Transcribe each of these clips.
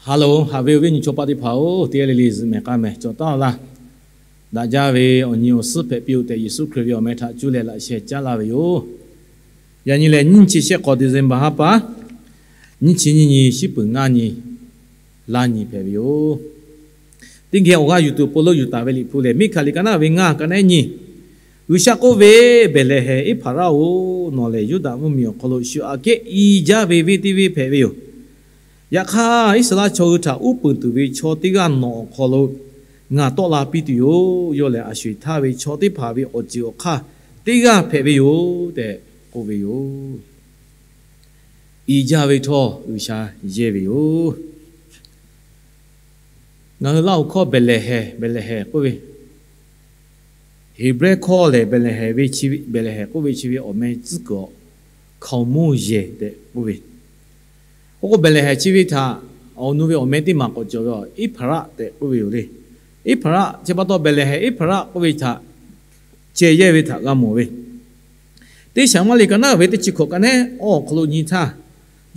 Hello, haꞈ ve awˬ viˉ awˬ nyi chaw paˆ teˇ hpaˍ-oˬ, teˇ g'aˇ le le zuhꞈ mehˍ k'aˇ mehˍ cawˬ taˉ laˇ. Daꞈ jaˇ ve awˬ nyi awˬ suhˉ hpehꞈ piˇ-oˬ tehꞈ, Yeˍsuˆ Hkriꞈ ve awˬ meh htaꞈ cuˇ leh laꞈ sheh caˉ laˇ ve yoˬ. Yaꞈ nyi lehˬ, nyiˇ chi shehˆ k'awꞈ December ha pa, nyiˇ chi nyiˇ nyi, shiˉ peuˍ ngaˇ nyi, laˇ nyi hpehꞈ ve yoˬ. Teˇ geh awˬ g'aˇ yuˬ tuˬ awˬ pon lo yuˬ taˍ ve Liꞈ hpu lehˬ, Miˉhkaˍliˍ ka naˉ ve ngaˇ ka naˉ nyi. G'uiˬsha k'oˆ ve, Behˍlehˍhehnˍ Eˇhpaˍraˆ-oˬ, nawˬ lehˬ Yuˇdaꞈ mvuhˇmiˬ awˬ hk'aw lo shu aꞈ kehˉ i jaˇ ve venˇ teˇ venˇ hpehꞈ ve yoˬ. Yaꞈ hk'aˇ, Iˉsaˍreˍlaˆ chaw hui htaꞈ uˉ peunˍ tuˬ ve chaw teˇ g'aˇ nawˬ awˬ hk'aw lo ngaˬ tawˆ la piˇ tuˬ yoˬ. Yawˇ lehˬ, a sho eˬ htaˇ ve chaw teˇ hpaˍ ve awˬ ceuˬ awˬ hk'aˇ teˇ g'aˇ hpehꞈ ve yoˬ tehꞈ k'oˆ ve yoˬ. I jaˇ ve htawˇ, G'uiˬsha yehˇ ve yoˬ. Ngaˬ hui Laˇhuˍ hkawˇ Behˍlehˍhehnˍ, Behˍlehˍhehnˍ k'oˆ ve, Heˍbrehˇ hkawˇ lehˬ, Behˍlehˍhehnˍ ve chi, Behˍlehˍhehnˍ k'oˆ ve chi ve awˬ meh tcuhˉ kuiˬ awˬ, hkaoˍmonˇ yehˬ tehꞈ k'oˆ ve. K'o k'o, Behˍlehˍhehnˍ chi ve htaꞈ awˬ nu ve awˬ meh teˇ maˬ k'awꞈ cawˬ ve a, Eˇhpaˍraˆ tehꞈ k'oˆ ve yoˬ le. Eˇhpaˍraˆ chi pa taw, Behˍlehˍhehnˍ Eˇhpaˍraˆ k'oˆ ve htaꞈ ceh yehˇ ve htaꞈ g'a mawˬ ve. Teˇ Saˍmuˍeˍlaˆ ka naˉ ve teˇ chi hkawꞈ ka nehˉ awˬ hk'aw lo nyi htaˇ,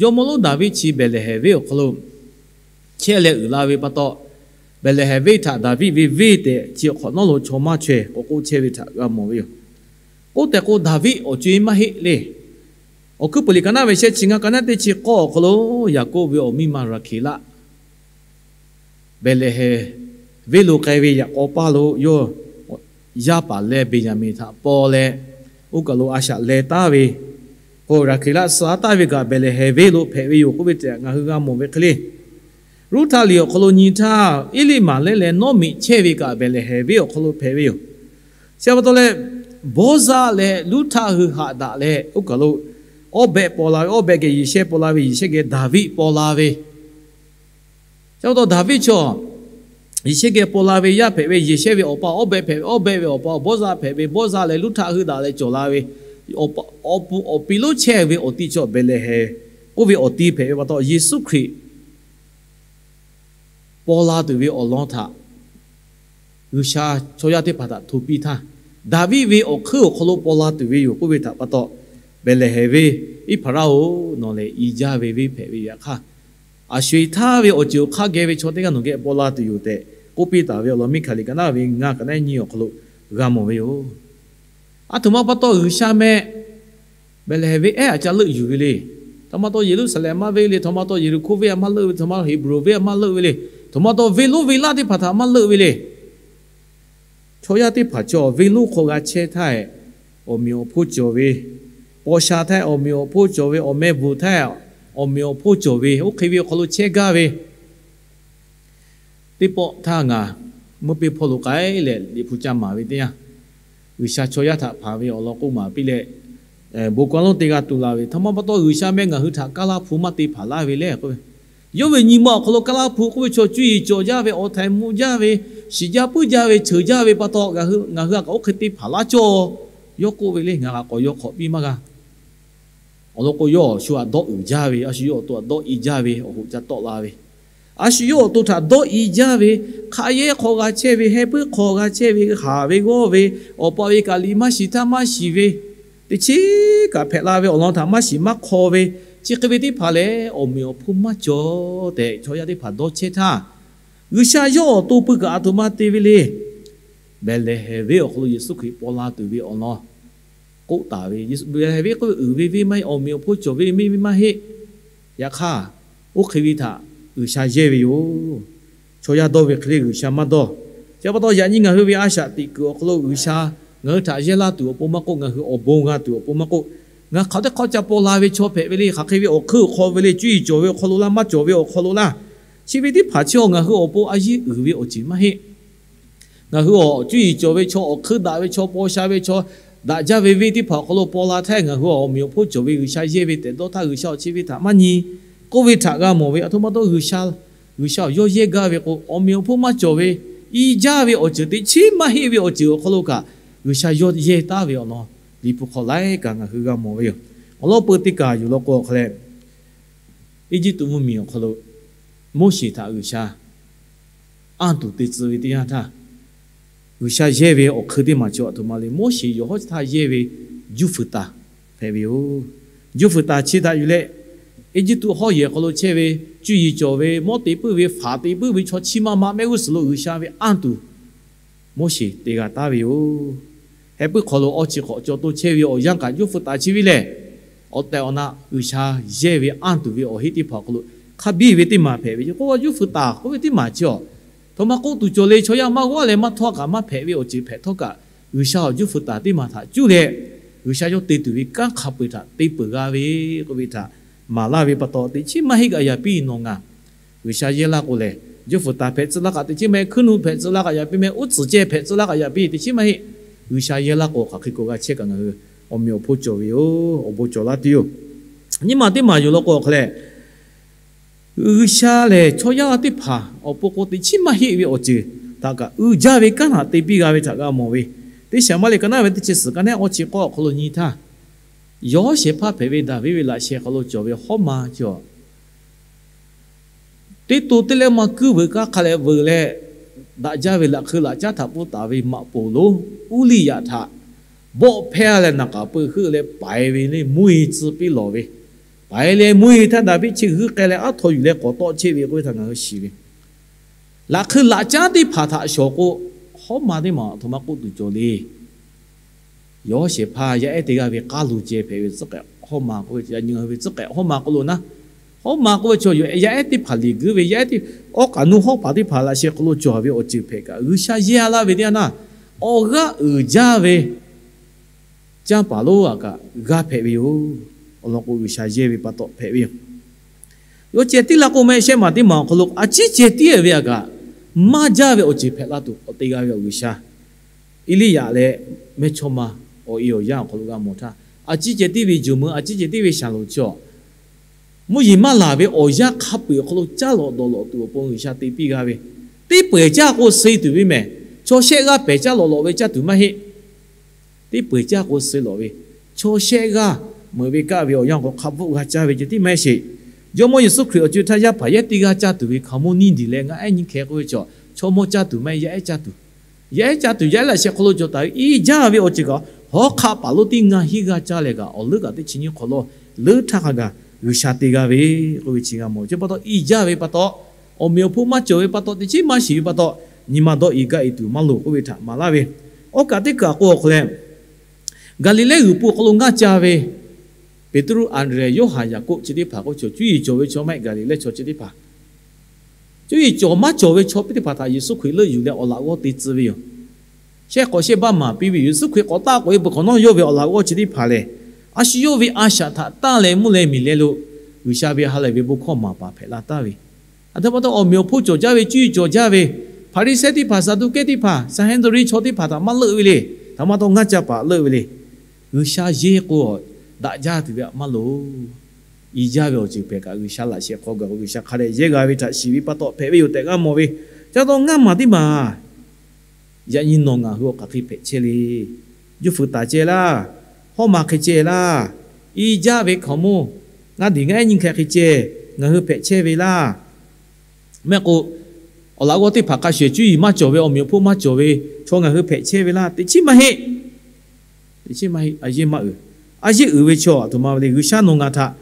jawˇmawˇ lonˉ Daˍviˆ chi Behˍlehˍhehnˍ venˇ awˬ hk'aw lo chehˇ leh uiˍ la ve pa taw, Behˍlehˍhehnˍ venˇ htaꞈ Daˍviˆ ve venˇ tehꞈ chi awˬ hk'awꞈ nawˉ lo chaw maˇ chaweh k'awꞈ k'oˆ chehˇ ve htaꞈ g'a mawˬ ve yoˬ. Oˇ tehꞈ k'o, Daˍviˆ awˬ co-e maˇ heˆ le. Awˬ hkuiˉ puiˍ liꞈ ka naˉ ve shehˆ chi ngaˇ ka naˉ teˇ chi k'awˇ awˬ hk'aw lo, Yaˍkoˆ ve awˬ miˇ ma Raˍhkeˍlaˆ Behˍlehˍhehnˍ venˇ lo k'ai ve yaꞈ k'aw paˇ lo yawˇ yaˇ paˍ leh Beˍyaˍmenˍ htaꞈ paw leh, oˇ kaˬ lo a shaꞈ leh taˉ ve, k'o Raˍhkeˍlaˆ suh taˍ ve kaꞈ Behˍlehˍhehnˍ venˇ lo hpehꞈ ve yoˬ k'oˆ ve tehꞈ ngaˬ hui g'a mawˬ ve hk'e le. Ruˇhtaˆ liꞈ awˬ hk'aw lo nyi htaˇ, Eˇliˇmaˍlehˉ leh Nawˉmiꞈ chehˇ ve kaꞈ Behˍlehˍhehnˍ venˇ awˬ hk'aw lo hpehꞈ ve yoˬ. Chi pa taw leh, Bawˇzaˆ leh Ruˇhtaˆ hui haꞈ daꞈ leh oˇ kaˬ lo Awˇbehˆ paw la ve, Awˇbehˆ geh Yeˍshehˇ paw la ve, Yeˍshehˇ geh Daˍviˆ paw la ve, chi pa taw Daˍviˆ chaw Yeˍshehˇ geh paw la ve yaˇ hpehꞈ ve, Yeˍshehˇ ve awˬ pa Awˇbehˆ hpehꞈ ve, Awˇbehˆ ve awˬ pa Bawˇzaˆ hpehꞈ ve, Bawˇzaˆ leh Ruˇhtaˆ hui daꞈ leh cawˬ la ve, awˬ pu awˬ pi lonˉ chehˇ ve awˬ ti chaw Behˍlehˍhehnˍ k'oˆ ve awˬ ti hpehꞈ ve pa taw, Yeˍsuˆ Hkriꞈ paw la tuˬ ve awˬ lawn htaꞈ G'uiˬsha chaw yaˇ teˇ hpaˍ htaꞈ hto piˇ htaˇ, Daˍviˆ ve awˬ hk'eun awˬ hk'aw lo paw la tuˬ ve yoˬ k'oˆ ve htaꞈ pa taw, Behˍlehˍhehnˍ venˇ Eˇhpaˍraˆ-oˬ, nawˬ lehˬ i jaˇ ve venˇ hpehꞈ ve yaꞈ hk'aˇ, a sho eˬ htaˇ ve awˬ ceuˬ awˬ hk'aˇ geh ve chaw teˇ g'aˇ nawˬ geh paw la tuˬ yoˬ tehꞈ k'oˆ piˇ taˍ ve awˬ lawn Miˉhkaˍliˍ ka naˉ ve ngaˇ ka naˉ nyi awˬ hk'aw lo g'a mawˬ ve yoˬ. Aˬ htoꞈ ma pa taw G'uiˬsha meh Behˍlehˍhehnˍ venˇ ehˉ aꞈ ca leuˆ yuˬ ve le. Htoꞈ ma taw Yeˍruˆsaˍlehnˍ maˇ leuˆ ve le. Htoꞈ ma taw Yeˍriˆhkoˇ venˇ aꞈ maˇ leuˆ ve le. Htoꞈ ma taw Heˍbronˍ venˇ aꞈ maˇ leuˆ ve le. Htoꞈ ma taw venˇ lonˉ venˇ laˇ teˇ hpaˍ htaꞈ maˇ leuˆ ve le. Chaw yaˇ teˇ hpaˍ chaw venˇ lonˉ hk'aw g'a chehˇ htaˇ, awˬ meꞈ awˬ hponˇ cawˬ ve, paw sha htaˇ awˬ meꞈ awˬ hponˇ cawˬ ve, awˬ meh bvuhˬ htaˇ awˬ meꞈ awˬ hponˇ cawˬ ve, oˇ hk'e ve awˬ hk'aw lo chehˇ gaˇ ve teˇ pawˆ htaˇ ngaˬ meuˇ peˇ hpawˇ lo k'ai leh Liꞈ hpu ca maˍ ve teˇ yanˇ, G'uiˬsha chaw yaˇ htaꞈ hpanˍ ve awˬ lawn k'oˆ maˍ piˇ leh, bon kaw lonˉ teˇ g'aˇ tu la ve, htoꞈ ma pa taw G'uiˬsha meh ngaˬ hui htaꞈ Kaˇlaˇ hpu maˇ te hpanˍ laˇ ve le k'o, yawˇ ve nyi ma awˬ hk'aw lo Kaˇlaˇ hpu k'oˆ ve chaw cuˇ yiˍ cawˬ jaˇ ve, awˬ htaiˍ mvuh jaˇ ve, shiˍ jaˇ puiˉ jaˇ ve, cheuˬ jaˇ ve pa taw, ngaˬ hui a kaꞈ oˇ hk'e te hpanˍ laˇ cawˇ. Yawˇ k'oˆ ve le, ngaˬ k'awꞈ yaw hk'awꞈ piˇ maˇ g'a. Awˬ lawn k'o, yawˇ awˬ shu aꞈ dawˇ uiˍ jaˇ ve, a shu yawˇ awˬ to aꞈ dawˇ i jaˇ ve awˬ hoꞈ ca tawˆ la ve, a shu yawˇ awˬ to htaꞈ dawˇ i jaˇ ve, hk'a yehˇ hk'aw g'a chehˇ ve, heh puiˉ hk'aw g'a chehˇ ve, haˍ ve g'awˇ ve, awˬ pa ve kaꞈ liꞈ maˇ shiˍ htaˇ maˇ shiˍ ve, teˇ chiˉ kaꞈ hpehꞈ la ve, awˬ lawn htaꞈ maˇ shiˍ maˇ hk'aw ve, chi hk'e ve teˇ hpaˍ lehˬ awˬ meꞈ awˬ hponˇ maˇ cawˬ tehꞈ chaw yaˇ teˇ hpaˍ dawˇ chehˇ htaˇ, G'uiˬsha yawˇ awˬ to pui kaꞈ aˬ htoꞈ ma te ve le. Behˍlehˍhehnˍ venˇ awˬ hk'aw lo Yeˍsuˆ Hkriꞈ paw la tuˬ ve awˬ lawn k'oˆ taˍ ve, Behˍlehˍhehnˍ venˇ k'oˆ ve uiˍ ve venˇ maˇ heˆ, awˬ meꞈ awˬ hponˇ cawˬ ve venˇ maˇ heˆ. Yaꞈ hk'aˇ, oˇ hk'e ve htaꞈ G'uiˬsha yehˇ ve yoˬ. Chaw yaˇ dawˇ ve hk'e le G'uiˬsha maˇ dawˇ. Chi pa taw yaꞈ nyi ngaˬ hui ve a shaꞈ teꞈ kuiˬ awˬ hk'aw lo G'uiˬsha ngaˬ hui htaꞈ yehˇ laˇ tuˬ awˬ pon maˇ k'oˆ, ngaˬ hui awˬ bon g'a tuˬ awˬ pon maˇ k'oˆ, ngaˬ hk'aˬ teˇ hk'awꞈ ca paw la ve chaw hpehꞈ ve le, hk'aˬ hk'e ve awˬ hk'eun awˬ hk'aw ve le, cuˇ yiˍ cawˬ ve awˬ hk'aw lo laˇ, maˇ cawˬ ve awˬ hk'aw lo laˇ, chi ve teˇ hpaˍ chi awˬ ngaˬ hui awˬ pon a yiˇ uiˍ ve awˬ ceuˬ maˇ heˆ. Ngaˬ hui awˬ cuˇ yiˍ cawˬ ve chaw, awˬ hk'eun daꞈ ve chaw, paw sha ve chaw, daꞈ jaˇ ve venˇ teˇ hpaˍ awˬ hk'aw lo paw la htaˇ, ngaˬ hui awˬ meꞈ awˬ hponˇ cawˬ ve G'uiˬsha yehˇ ve tehꞈ dawˇ htaˇ, G'uiˬsha awˬ chi ve htaꞈ maˇ nyi k'oˆ ve htaꞈ g'a mawˬ ve. Aˬ htoꞈ ma taw G'uiˬsha, G'uiˬsha awˬ yawˇ yehˇ gaˇ ve k'o, awˬ meꞈ awˬ hponˇ maˇ cawˬ ve, i jaˇ ve awˬ ceuˬ teˇ chiˉ maˇ heˆ ve awˬ ceuˬ awˬ hk'aw lo kaꞈ G'uiˬsha yawˇ yehˇ taˍ ve awˬ lawn Liꞈ hpu hk'aw laiˉ kaꞈ ngaˬ hui g'a mawˬ ve yoˬ. Awˬ lawn peu teˇ kaˬ yuˬ law k'o awˬ hk'a leh, Eˇjiˇtuꞈ mvuhˇmiˬ awˬ hk'aw lo Moˉseˍ htaꞈ G'uiˬsha anˇ tuˬ te tcuh ve teˇ yanˇ htaˇ, G'uiˬsha yehˇ ve awˬ hk'eun teˇ maˬ chi aˬ htoꞈ ma le. Moˉseˍ yawˬ hawˉ htaˇ yehˇ ve juˇ fuiˍ taˍ hpehꞈ ve yoˬ. Juˇ fuiˍ taˍ chi htaꞈ yuˬ leh Eˇjiˇtuꞈ hawˉ yehˬ hk'aw lo chehˇ ve, cuˇ yiˍ cawˬ ve, mawˇ te puiˉ ve, faˍ te puiˉ ve chaw chi ma ma mehˆ g'uˇ suhˍ lo G'uiˬsha ve anˇ tuˬ Moˉseˍ te g'a taˍ ve yoˬ. Heh puiˉ hk'aw lo awˇ chi hk'awꞈ cawˬ to chehˇ ve awˬ yanˇ kaꞈ juˇ feu taˍ chi ve lehˬ, awˬ tehˬ awˬ na G'uiˬsha yehˇ ve anˇ tuˬ ve awˬ heˆ teˇ hpaˍ awˬ hk'aw lo hk'a biˇ ve teˇ maˬ hpehꞈ ve yoˬ. K'o, juˇ feu taˍ k'oˆ ve teˇ maˬ chi awˬ htoꞈ ma k'oˆ tuˬ cawˬ le. Chaw yaˇ maˇ g'awˇ leh maˇ htawˇ kaꞈ maˇ hpehꞈ ve awˬ ceuˬ hpehꞈ htawˇ kaꞈ, G'uiˬsha awˬ juˇ feu taˍ teˇ maˬ htaꞈ cuˇ leh, G'uiˬsha yawˇ te tuˬ ve kanˉ hk'a peu-eˬ htaꞈ te peuˬ g'a ve k'oˆ ve htaꞈ maˍ laˇ ve pa taw, teꞈ chiˉ maˇ heˆ kaꞈ yaꞈ piˇ nawˬ ngaˬ G'uiˬsha yehˇ laˇ k'o lehˬ, juˇ feu taˍ hpehꞈ tcuh laˇ kaꞈ teꞈ chiˉ maˇ heˆ, hkuiˉ nuˆ hpehꞈ tcuh laˇ kaꞈ yaꞈ piˇ mehˆ, uˉ tcuhˍ ceh hpehꞈ tcuh laˇ kaꞈ yaꞈ piˇ, teꞈ chiˉ maˇ heˆ. G'uiˬsha yehˇ laˇ k'o, hk'aˬ hk'e k'o g'a chehˇ kaꞈ ngaˬ hui awˬ meꞈ awˬ hponˇ cawˬ ve yoˬ. Awˬ bon cawˬ laˇ tuˬ yoˬ. Nyiˇ maˬ teˇ maˬ yoˬ law k'o, awˬ hk'aw leh G'uiˬsha lehˬ chaw yaˇ teˇ hpaˍ awˬ pon k'o, teꞈ chiˉ maˇ heˆ ve awˬ ceuˬ htaꞈ kaꞈ uiˍ jaˇ ve kanˉ htaꞈ te piˇ g'a ve htaꞈ g'a mawˬ ve. Teˇ Saˍmuˍaˍlehˍ ka naˉ ve teˇ chi suhˍ ka neˉ awˇ chi k'awˇ awˬ hk'aw lo nyi htaˇ, Yawˇ shehˍ hpaˇ hpehꞈ ve Daˍviˆ ve laꞈ sheh hk'aw lo cawˬ ve Hawˉmaꞈ chi awˬ teˇ to teˇ leh maˇ kuiˉ veuꞈ kaˇ hk'a leh veuꞈ leh, daꞈ jaˇ ve laꞈ hk'eu laꞈ caˉ htaꞈ pfuhˇ taˍ ve maꞈ poˍ lonˉ Uˇliˇyaꞈ htaꞈ bawˆ hpehˇ leh naˬ k'aˍ peu heuˆ leh paiˍ ve le, mvuhˇ yeˬ tcuh piˇ lawˬ ve, paiˍ leh mvuhˇ yeˬ htaˇ Daˍviˆ chi g'uiˇ k'ai leh aˉ htaw yuˬ leh k'awꞈ tawˆ chehˇ ve k'oˆ ve htaꞈ ngaˬ hui shiˍ ve. Laꞈ hk'eu laꞈ caˉ teˇ hpaˍ htaꞈ shawˍ k'o, Hawˉmaꞈ teˇ maˬ aˬ htoꞈ ma k'oˆ tuˬ cawˬ le. Yawˇ shehˍ hpaˇ yaˇ ehˉ teˇ g'aˇ ve k'aˇ lo ceh hpehꞈ ve tcuhˉ k'ehꞈ Hawˉmaꞈ k'oˆ ve, yaꞈ nyi ngaˬ hui ve tcuhˉ k'ehꞈ Hawˉmaꞈ k'oˆ lo naˉ, Hawˉmaꞈ k'oˆ ve chaw yaˇ ehˉ teˇ hpaˍ liꞈ guiˇ ve yaˇ ehˉ teˇ, awˉ k'aꞈ nuˇ hawˉ paˍ teˇ hpaˍ laꞈ sheh hk'aw lo cawˬ ve awˬ ceuˬ hpehꞈ kaꞈ, G'uiˬsha yehˇ laˇ ve teˇ yanˇ naˇ, awˬ g'aˇ uiˍ jaˇ ve canˇ paˍ lonˉ aꞈ kaꞈ g'a hpehꞈ ve yoˬ. Awˬ lawn k'o, G'uiˬsha yehˇ ve pa taw hpehꞈ ve yoˬ. Yawˇ ceh tiˉ laˇ k'o, mehˆ shehˆ maˬ teˇ maˬ awˬ hk'aw lo a ciˉ ceh tiˉ ve aꞈ kaꞈ maˇ jaˇ ve awˬ ceuˬ hpehꞈ la tuˬ k'awꞈ te g'a ve awˬ G'uiˬsha, Eˇliˇyaꞈ leh mehˇchawˇma awˬ e awˬ yanˇ awˬ hk'aw lo g'a mawˬ htaˇ, a ciˉ ceh tiˉ ve jawˬ meuˇ, a ciˉ ceh tiˉ ve shaˍlonˍ chi awˬ mvuhˇ yeˬ maˇ laˬ ve awˬ yanˇ hk'a peu-eˬ awˬ hk'aw lo caˇ lawꞈ dawˬ lawꞈ tuˬ awˬ pon G'uiˬsha te piˇ g'a ve. Teˇ peu-eˬ caˇ k'o suh tuˬ ve mehˬ. Chaw shehˆ g'aˇ pehˬ caˇ lawꞈ lawꞈ ve caˇ tuˬ maˇ heˆ. Teˇ peu-eˬ caˇ k'o suh lawꞈ ve, chaw shehˆ g'aˇ meuꞈ ve kaˆ ve awˬ yanˇ k'o hk'a bvuhˆ g'a caˇ ve ceh tiˉ maˇ heˆ sheˍ. Jawˇmawˇ Yeˍsuˆ Hkriꞈ awˬ co-e htaˇ yaˇ paˍ yehˉ teˇ g'aˇ caˇ tuˬ ve hkaoˍmonˇ niˇ diˬ leh ngaˬ ehˉ nyi hkeh k'oˆ ve chaw, chaw mawˇ caˇ tuˬ maˇ heˆ, yaˇ ehˉ caˇ tuˬ. Yaˇ ehˉ caˇ tuˬ, yaˇ ehˉ laꞈ sheh hk'aw lo cawˬ taˍ ve iˉ jaˇ ve awˬ ceuˬ kaꞈ, hawˉ hk'aˆ paˍ lonˉ teˇ ngaˇ hinˉ g'aˇ caˇ leh kaꞈ, awˬ leuˉ kaꞈ teˇ chi nyiˇ hk'awꞈ lawˇ leuˉ htaˇ hk'a gaˬ G'uiˬsha te g'a ve k'oˆ ve chi g'a mawˬ ve. Chi pa taw iˉ jaˇ ve pa taw, awˬ meꞈ awˬ hponˇ maˇ cawˬ ve pa taw, teꞈ chiˉ maˇ shiˍ ve pa taw, nyi ma dawˇ iˉ gaˇ iˉ tuˬ maˇ loˍ k'oˆ ve htaꞈ maˍ laˇ ve. Awˉ kaꞈ teˇ kaˬ k'o awˬ hk'aw leh, Gaˍliˍlehˇ g'uiˬ po awˬ hk'aw lo ngaˇ ca ve Peˍtruˆ, Anˍdrehˍ, Yoˇhanˬ, Yaˍkoˆ chi teˇ hpaˍ k'oˆ ve chaw, cuˇ yiˍ cawˬ ve chaw maˇ heˆ, Gaˍliˍlehˇ chaw chi teˇ hpaˍ, cuˇ yiˍ cawˬ maˇ cawˬ ve chaw teˇ hpaˍ htaꞈ Yeˍsuˆ Hkriꞈ leuˆ yuˬ leh awˬ laꞈ g'awˇ te tcuh ve yoˬ. Shehˆ k'awꞈ shehˆ baˆ maˍ piˇ ve yoˬ. Yeˍsuˆ Hkriꞈ k'awꞈ taˆ k'oꞈ e peuˬ hk'awꞈ nawˉ, yawˇ ve awˬ laꞈ g'awˇ chi teˇ hpaˍ lehˬ, a shu yawˇ ve a shaꞈ htaꞈ tanˇ leh mvuhˇ leh miˬ leh lo G'uiˬsha ve ha lehˬ ve bon hkawˇ maˍ paˍ hpehꞈ la taˍ ve. Aˬ htoꞈ ma taw awˬ meꞈ awˬ hponˇ cawˬ jaˇ ve, cuˇ yiˍ cawˬ jaˇ ve Hpaˍriˍsehˇ teˇ hpaˍ, Saˍduˆkehˇ teˇ hpaˍ, Sanhedrin chaw teˇ hpaˍ htaꞈ maˇ leuˆ ve le. Aˬ htoꞈ ma taw ngaˇ ca paˍ leuˆ ve le. G'uiˬsha yehˇ k'o, daꞈ jaˇ tuˬ ve aꞈ maˇ loˍ. Iˉ jaˇ ve awˬ ceuˬ hpehꞈ kaꞈ, G'uiˬsha laꞈ sheh hk'aw gaˬ k'o, G'uiˬsha hk'a dehꞈ yehˇ g'a ve htaꞈ shiˍ ve pa taw hpehꞈ ve yoˬ tehꞈ g'a mawˬ ve. Ca taw ngaˇ maˬ teˇ maˬ, yaꞈ nyi nawˬ ngaˬ hui awˬ hk'aˬ hk'e hpehꞈ chehˇ le. Juˇ feu taˍ ceh laˇ, hawˉ ma hk'e ceh laˇ, iˉ jaˇ ve hkaoˍmonˇ, ngaˇ diˬ ngaˇ ehˉ nyi hkeh hk'e ceh ngaˬ hui hpehꞈ chehˇ ve laˇ. Mehˆ k'o, awˬ laꞈ g'awˇ teˇ hpaˍ hk'a shuˍ cuˇ yiˍ maˇ cawˬ ve, awˬ meꞈ awˬ hponˇ maˇ cawˬ ve chaw ngaˬ hui hpehꞈ chehˇ ve laˇ. Teꞈ chiˉ maˇ heˆ. Teꞈ chiˉ maˇ heˆ. A yeˇ maˇ uiˍ. A yeˇ uiˍ ve chaw aˬ htoꞈ ma ve le. G'uiˬsha nawˬ ngaˬ htaꞈ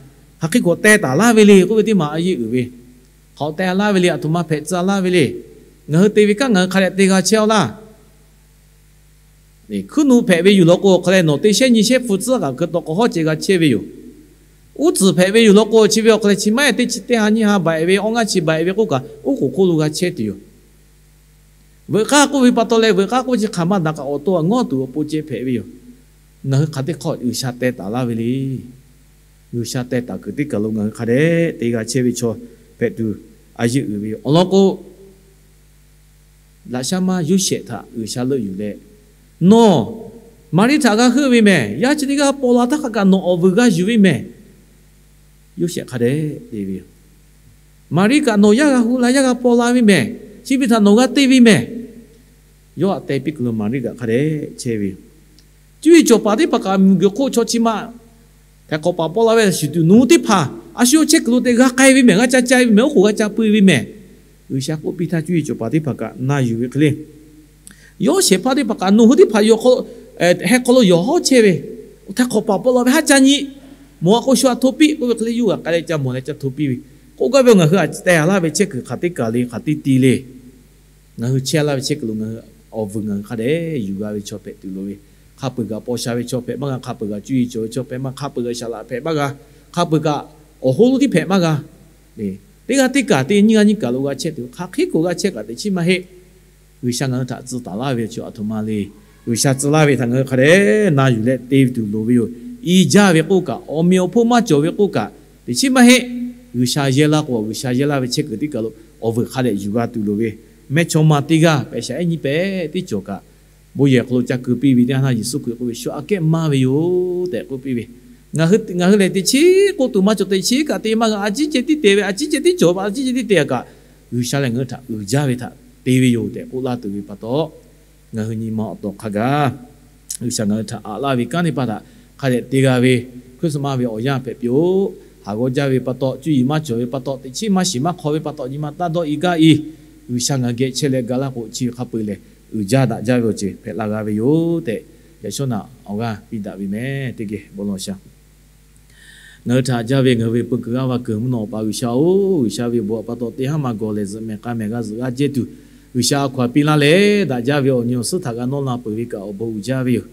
hk'aˬ hk'e k'awꞈ teh taˍ laˇ ve le k'oˆ ve teˇ maˬ a yeˇ uiˍ ve. Hk'aˬ hk'e teh laˇ ve le, aˬ htoꞈ ma hpehꞈ tcuh laˇ ve le. Ngaˬ hui te ve kanˉ ngaˬ hui hk'a dehꞈ te g'a chehˇ-aw laˇ. Hkuiˉ nuˆ hpehꞈ ve yoˬ law k'o, awˬ hk'aw leh nawˬ teˇ shehˉ nyi shehˉ hpu tcuhˉ kaꞈ hkui taw k'awꞈ hawˉ ceh g'a chehˇ ve yoˬ. Uˉ tcuhˍ hpehꞈ ve yoˬ law k'o, chi ve awˬ hk'aw leh chi maˇ heˆ, teˇ chi teˇ ha nyiˇ ha baiꞈ ve, awˇ ngaˇ chi baiꞈ ve k'oˆ kaꞈ, uˉ k'oˍ hk'oˆ lo g'a chehˇ tuˬ yoˬ. Veuꞈ k'aˇ k'oˆ ve pa taw leh, veuꞈ k'aˇ k'oˆ chi hk'aˬ ma daꞈ kaꞈ awˬ to aꞈ ngawˉ tuˬ awˬ pon ceh hpehꞈ ve yoˬ. Ngaˬ hui hk'aˬ teˇ hk'awꞈ G'uiˬsha teh taˍ laˇ ve le. G'uiˬsha teh taˍ kuiˬ teˇ kaˬ lo ngaˬ hui hk'a dehꞈ te g'a chehˇ ve chaw hpehꞈ tuˬ a yeˇ uiˍ ve yoˬ. Awˬ lawn k'o, laꞈ sha maˇ Yoˇsehꞈ htaꞈ G'uiˬsha leuˆ yuˬ leh, nawˬ Maˍriˆ htaꞈ g'a heuˆ ve mehˬ. Yaˇ chi teˇ g'aˇ paw la htaˇ hk'a kaꞈ nawˬ awˬ vuiˬ g'a yuˬ ve mehˬ. Yoˇsehꞈ hk'a dehꞈ te ve yoˬ. Maˍriˆ kaꞈ nawˬ yaˇ g'a hu la, yaˇ g'a paw la ve mehˬ. Chi ve htaꞈ nawˬ g'a te ve mehˬ. Yawˇ aꞈ teh piˇ kuiˬ lo Maˍriˆ kaꞈ hk'a dehꞈ chehˇ ve yoˬ. Cuˇ yiˍ cawˬ paˍ teˇ hpaˍ kaꞈ miˬguiˬ hk'oˆ chaw chi ma htaiˍ hk'awꞈ paˍ paw la ve shuˍ tuˬ nawˬ hui teˇ hpaˍ a shu yawˇ chehˇ kuiˬ lo tehꞈ g'a k'ai ve mehˬ, g'a ca ca ve mehˬ, oˉ k'oˍ g'a ca pui ve mehˬ. G'uiˬsha k'oˆ piˇ htaˇ, cuˇ yiˍ cawˬ paˍ teˇ hpaˍ kaꞈ na yuˬ ve hk'e le. Yawˇ shehˍ hpaˇ teˇ hpaˍ kaꞈ nawˬ hui teˇ hpaˍ heh hk'aw lo yawˬ hawˉ chehˇ ve, htaiˍ hk'awꞈ paˍ paw la ve haˉ ca nyi Mawˬ a k'o shu a hto piˇ k'oˆ ve hk'e le, yawˇ g'a k'ai leh ca mawˬ leh ca hto piˇ ve. K'oˆ gaˇ ve, ngaˬ hui a teh a laˇ ve chehˇ kuiˬ hk'aˬ teˇ kaˬ le, hk'aˬ teˇ ti le, ngaˬ hui chehˇ laˇ ve chehˇ kuiˬ lo ngaˬ hui awˬ vuiˬ ngaˬ hui hk'a dehꞈ yuˬ g'a ve chaw hpehꞈ tuˬ loˍ ve. Hk'a peu-eˬ kaꞈ paw sha ve chaw hpehꞈ maˇ g'a, hk'a peu-eˬ kaꞈ cuˇ yiˍ cawˬ ve chaw hpehꞈ maˇ, hk'a peu-eˬ kaꞈ shaˍ laꞈ hpehꞈ maˇ g'a, hk'a peu-eˬ kaꞈ awˬ hoˉ lonˉ tiˉ hpehꞈ maˇ g'a. Teˇ g'aˇ teˇ kaˬ teˇ nyiˇ g'aˇ nyiˇ kaˬ lo g'a chehˇ tuˬ, hk'aˬ hk'e k'o g'a chehˇ kaꞈ teꞈ chiˉ maˇ heˆ. G'uiˬsha ngaˬ hui htaꞈ tcuh taˍ laˇ ve chi aˬ htoꞈ ma le. G'uiˬsha tcuh laˇ ve htaꞈ ngaˬ hui hk'a dehꞈ na yuˬ leh te ve tuˬ loˍ ve yoˬ. I jaˇ ve k'oˆ kaꞈ, awˬ meꞈ awˬ hponˇ maˇ cawˬ ve k'oˆ kaꞈ, teꞈ chiˉ maˇ heˆ. G'uiˬsha yehˇ laˇ k'o, G'uiˬsha yehˇ laˇ ve chehˇ kuiˬ teˇ kaˬ lo awˬ vuiˬ hk'a dehꞈ yuˬ g'a tuˬ loˍ ve. Mehˇchawˇma teˇ g'aˇ pehꞈ shaꞈ ehˉ nyiˇ pehˍ tiˉ cawˬ kaꞈ, bon yehˬ hk'aw lo ca keu piˇ ve teˇ yanˇ, Yeˍsuˆ Hkriꞈ k'oˆ ve, Shu aꞈ kehˉ maˇ ve yoˬ tehꞈ k'oˆ piˇ ve. Ngaˬ hui lehˬ teꞈ chiˉ k'oˆ tuˬ maˇ cawˬ, teꞈ chiˉ kaꞈ te maˇ g'a, a ciˉ ceh tiˉ te ve, a ciˉ ceh tiˉ cawˬ ve, a ciˉ ceh tiˉ te a kaꞈ, G'uiˬsha lehˬ ngaˬ hui htaꞈ uiˍ jaˇ ve htaꞈ te ve yoˬ tehꞈ k'oˆ laˇ tuˬ ve pa taw, ngaˬ hui nyi ma awˬ tawˍ hk'a gaˬ G'uiˬsha ngaˬ hui htaꞈ aꞈ laˇ ve kanˉ teˇ hpaˍ htaꞈ hk'a dehꞈ te g'a ve, Christmas ve awˬ yanˇ hpehꞈ piˇ-oˆ. Haˍ g'awˇ jaˇ ve pa taw, cuˇ yiˍ maˇ cawˬ ve pa taw, teꞈ chiˉ maˇ shiˍ maˇ hk'aw ve pa taw, nyi ma taˇ dawˇ i gaˇ i. G'uiˬsha ngaˬ geh chehˇ leh ga laˇ k'o, chi ve hk'a peu-eˬ lehˬ uiˍ jaˇ daꞈ jaˇ ve awˬ ceuˬ hpehꞈ la g'a ve yoˬ tehꞈ, yaꞈ shawˉ naꞈ awˬ g'aˇ piˇ daꞈ ve meh. Teˇ geh bon lawˬ sha. Ngaˬ hui htaꞈ jaˇ ve ngaˬ hui ve peu kuiˬ g'aˇ va kuiˬ mvuhˇ naw awˬ pa G'uiˬsha-oˬ, G'uiˬsha ve bon awˬ pa taw teˇ haˉ maˇ gawˬ lehˬ, zuhꞈ mehˍ k'a mehˍ g'a zuhꞈ g'a jehˇ tuˬ, G'uiˬsha a hkaw-anˬ piˇ laˇ leh, daꞈ jaˇ ve awˬ nyi awˬ suhˉ htaꞈ g'a nawˇ la peuˬ ve kaꞈ awˬ bon uiˍ jaˇ ve yoˬ.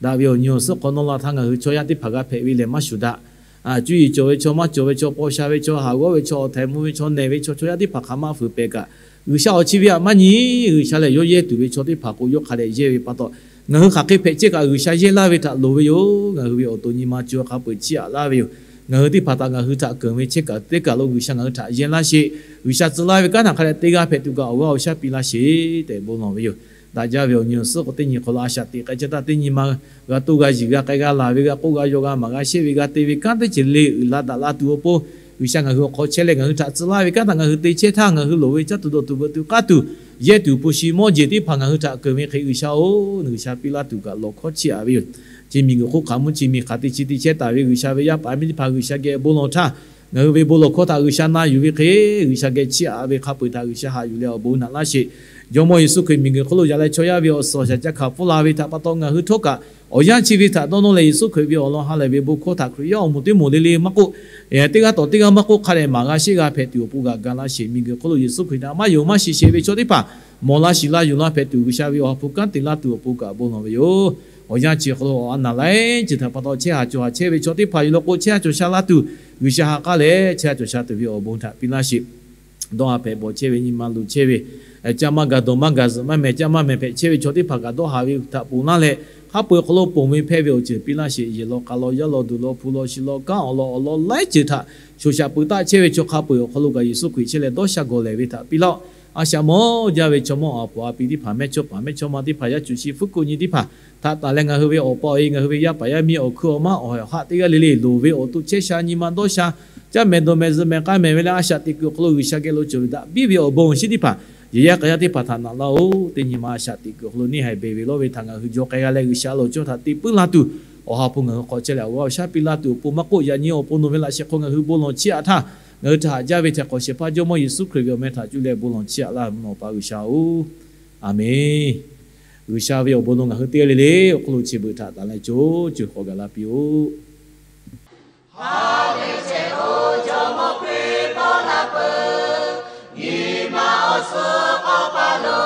Daꞈ ve awˬ nyi awˬ suhˉ hk'aw nawˇ la htaˇ ngaˬ hui chaw yaˇ teˇ hpaˍ g'a hpehꞈ ve lehˬ maˇ shuˍ daꞈ. Cuˇ yiˍ cawˬ ve chaw, maˇ cawˬ ve chaw, paw sha ve chaw, haˍ g'awˇ ve chaw, awˬ htaiˍ mvuh ve chaw, nehˬ ve chaw, chaw yaˇ teˇ hpaˍ hk'aˬ ma fuiˍ pehˍ kaꞈ, G'uiˬsha awˬ chi ve htaꞈ maˇ nyi. G'uiˬsha lehˬ yawˇ yehˇ tuˬ ve chaw teˇ hpaˍ k'o, yawˇ hk'a dehꞈ yehˇ ve pa taw, ngaˬ hui hk'aˬ hk'e hpehꞈ chehˇ kaꞈ G'uiˬsha yehˇ laˇ ve htaꞈ loˍ ve yoˬ. Ngaˬ hui ve awˬ to nyi ma co hk'a peu-eˬ chiˇ aꞈ laˇ ve yoˬ. Ngaˬ hui teˇ hpaˍ htaꞈ ngaˬ hui htaꞈ keunˍ ve chehˇ kaꞈ teˇ kaˬ lo G'uiˬsha ngaˬ hui htaꞈ yehˇ laˇ sheˍ. G'uiˬsha tcuh laˇ ve kanˉ htaꞈ hk'a dehꞈ te g'a hpehꞈ tuˬ kaꞈ awˬ g'aˇ awˬ shaˉ piˇ laˇ sheˍ tehꞈ bon lawˬ ve yoˬ. Daꞈ jaˇ ve awˬ nyi awˬ suhˉ k'o, teˇ nyi hk'aw lo a shaꞈ teꞈ k'ai chehˇ htaˇ, teˇ nyi ma g'a toˇ g'a yiˬ g'a k'ai g'a laˬ ve, g'a k'oˆ g'a yaw g'a maˍ g'a sheˆ ve, g'a te ve kanˉ teˇ ceuˬ le uiˍ la daꞈ la tuˬ awˬ pon, G'uiˬsha ngaˬ hui awˬ hk'aw chehˇ leh ngaˬ hui htaꞈ tcuh laˇ ve kanˉ htaꞈ ngaˬ hui te chehˇ htaˇ, ngaˬ hui loˍ ve caˇ tuˬ dawˬ tuˬ veuꞈ tuˬ k'aˉ tuˬ, yehˇ tuˬ hpu shi mawˇ jeˬ teˇ hpaˍ ngaˬ hui htaꞈ keunˍ ve hk'e G'uiˬsha-oˬ, G'uiˬsha piˇ laˇ tuˬ kaꞈ lawˬ hkawˇ chiˇ aꞈ ve yoˬ. Chi miˬguiˬ hk'oˆ hk'aˬ mvuhˇ chi miˬ hk'aˬ te chi te chehˇ taˍ ve G'uiˬsha ve yaˇ paˍ miˇ teˇ hpaˍ G'uiˬsha geh bon lawˬ htaˇ, ngaˬ hui ve bon lawˬ hkawˇ htaꞈ G'uiˬsha na yuˬ ve hk'e, G'uiˬsha geh chiˇ aꞈ ve hk'a peu-eˬ htaꞈ G'uiˬsha haꞈ yuˬ leh awˬ bon naꞈ laˇ sheˍ. Jawˇmawˇ Yeˍsuˆ Hkriꞈ miˬguiˬ hk'oˆ lo yaꞈ leh chaw yaˇ ve awˬ suhˍ awˬ shaˍ ca hkanˍ pfuhˇ la ve htaꞈ pa taw, ngaˬ hui htawˇ kaꞈ awˬ yanˇ chi ve htaꞈ dawˇ nawˇ leh Yeˍsuˆ Hkriꞈ ve awˬ lawn ha lehˬ ve bon hkawˇ htaꞈ Hkriꞈ yaˇ awˬ moˍ teˇ moˍ le le maˇ k'oˆ, teˇ g'aˇ tawꞈ teˇ g'aˇ maˇ k'oˆ, hk'a dehꞈ maˍ g'a sheˆ g'a hpehꞈ tuˬ awˬ pon g'a ga laˇ sheˍ. Miˬguiˬ hk'oˆ lo Yeˍsuˆ Hkriꞈ htaꞈ maˇ yonˍ maˇ shiˍ sheˍ ve chaw teˇ hpaˍ mawˬ la shiˍ la yuˬ la hpehꞈ tuˬ, G'uiˬsha ve awˬ ha hpu kanˉ te laˇ tuˬ awˬ pon kaꞈ bon lawˬ ve yoˬ. Awˬ yanˇ chi hk'aw lo awˬ a naˍ laiˉ ceuˬ htaꞈ pa taw chehˇ haˍ cawˬ haˍ chehˇ ve chaw teˇ hpaˍ yoˬ law k'o, chehˇ haˍ cawˬ sha la tuˬ G'uiˬsha ha k'aˉ leh chehˇ haˍ cawˬ sha tuˬ ve awˬ bon htaꞈ piˇ laˇ sheˍ. Dawˇ haˍ hpehꞈ bawˬ chehˇ ve, nyi ma luˬ chehˇ ve, caˇ maˇ gaˬ, dawˬ maˇ gaˬ, zuhꞈ maˇ mehˍ, caˇ maˇ mehˍ hpehꞈ chehˇ ve chaw teˇ hpaˍ kaꞈ dawˇ haˍ ve htaꞈ ponˬ laˇ leh, hk'a peu-eˬ awˬ hk'aw lo ponˬ ve hpehˇ ve awˬ ceuˬ piˇ laˇ sheˍ. Yehˬ law k'a law, yaˇ law duˬ law, hpu law shi law, kanˉ awˬ lawn awˬ lawn laiˉ ceuˬ htaꞈ shoˍ shaꞈ peuˬ taˆ chehˇ ve chaw hk'a peu-eˬ awˬ hk'aw lo kaꞈ Yeˍsuˆ Hkriꞈ chehˇ leh dawˇ sha gawˬ lehˬ ve htaꞈ piˇ laˇ-oˆ. A shaꞈ mawˇ jaˇ ve chaw mawˇ a puˍ a pi teˇ hpaˍ, mehˇchawˇpaˍ mehˇchawˇma teˇ hpaˍ, yaˇ cuˬ chi fuˉ kuˆ nyi teˇ hpaˍ htaꞈ tanˬ leh, ngaˬ hui ve awˬ pa awˬ e, ngaˬ hui ve yaˇ paˍ yaˇ miˇ awˬ hkui awˬ maˇ awˬ haꞈ teˇ g'aˇ le le loˍ ve awˬ to chehˇ sha, nyi ma dawˇ sha, caˇ mehˍ dawˬ mehˍ, zuhꞈ mehˍ k'a mehˍ ve leh a shaꞈ teꞈ kuiˬ awˬ hk'aw lo G'uiˬsha geh lo cawˬ ve daꞈ biˇ ve awˬ bon awˬ shinˉ teˇ hpaˍ, yehˬ yaˇ k'a yaˇ teˇ hpaˍ htaꞈ naꞈ laˇ-oˆ. Teˇ nyi ma a shaꞈ teꞈ kuiˬ awˬ hk'aw lo neˇ haiˬ beˬ ve lawˇ ve htaꞈ ngaˬ hui jaw k'ai g'a leh, G'uiˬsha lawˬ chaw htaꞈ te puiˉ la tuˬ, awˬ ha hpu ngaˬ hui hk'aw chehˇ leh awˬ g'aˇ awˬ shaˉ piˇ laˇ tuˬ awˬ pon maˇ k'oˆ, yaꞈ nyi awˬ pon nawˬ ve laꞈ sheh hk'aw ngaˬ hui bon lawˬ chiˇ aꞈ htaˇ, ngaˬ hui htaꞈ haꞈ jaˇ ve hteh hk'awꞈ shehˍ hpaˇ Jawˇmawˇ Yeˍsuˆ Hkriꞈ ve awˬ meh htaꞈ cuˇ leh bon lawˬ chiˇ aꞈ laˇ ve mvuhˇ naw awˬ pa G'uiˬsha-oˬ, Aˍmenˍ. G'uiˬsha ve awˬ bon nawˬ ngaˬ hui teˇ g'aˇ le le awˬ hk'aw lo chi beuꞈ htaꞈ tanˬ leh co co k'awꞈ gaˬ la piˇ-oˆ. Haꞈ ve ceh-oˬ, Jawˇmawˇ Hkriꞈ paw la peuˬ, nyi ma awˬ suhˉ k'awꞈ paˍ lo,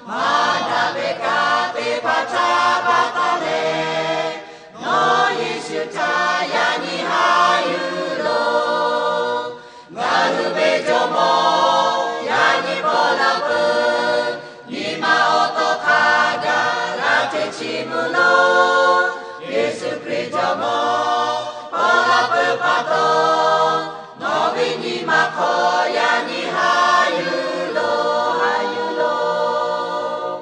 maˇ daꞈ ve kanˉ teˇ hpaˍ htaꞈ baˬ taˍ leh, nawˬ Yeˍsuˆ htaꞈ yaꞈ nyi haꞈ yuˬ loˬ. Ngaˬ hui ve Jawˇmawˇ yaꞈ nyi paw la peuˬ, nyi ma awˬ tawˇ hk'a gaˬ g'a hteˇ chiˇ mvuh loˬ. Yeˍsuˆ Hkriꞈ Jawˇmawˇ paw la peuˬ pa taw, nawˬ ve nyi ma hk'aw yaꞈ nyi haꞈ yuˬ loˬ, haꞈ yuˬ loˬ.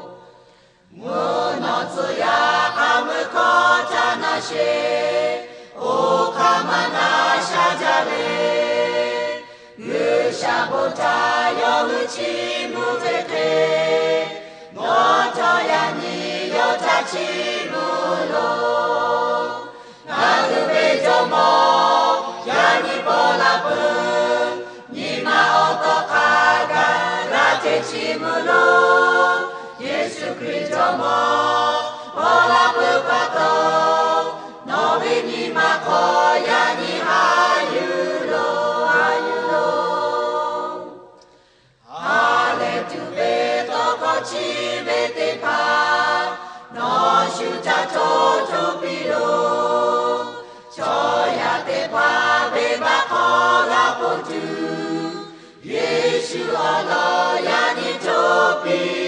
Mvuhˇ naw tcuh yaˇ k'a mui hkawˇ ca na sheˍ, oˇ hk'aˇ maˇ na sha jaˇ le. G'uiˬsha bon htaꞈ yawˇ hui chiˇ mvuh ve hk'e, nawˬ htawˇ yaꞈ nyi yawˇ htaꞈ chiˇ mvuh loˬ. Ngaˬ hui ve Jawˇmawˇ yaꞈ nyi paw la peuˬ, nyi ma awˬ tawˇ hk'a gaˬ g'a hteˇ chiˇ mvuh loˬ. Yeˍsuˆ Hkriꞈ Jawˇmawˇ paw la peuˬ pa taw, nawˬ ve nyi ma hk'aw piˇ loˬ. Chaw yaˇ teˇ hpaˍ venˇbaˆ hk'aw g'a k'oˆ tuˬ, Yeˍsuˆ awˬ lawn yaꞈ nyi coˇ piˇ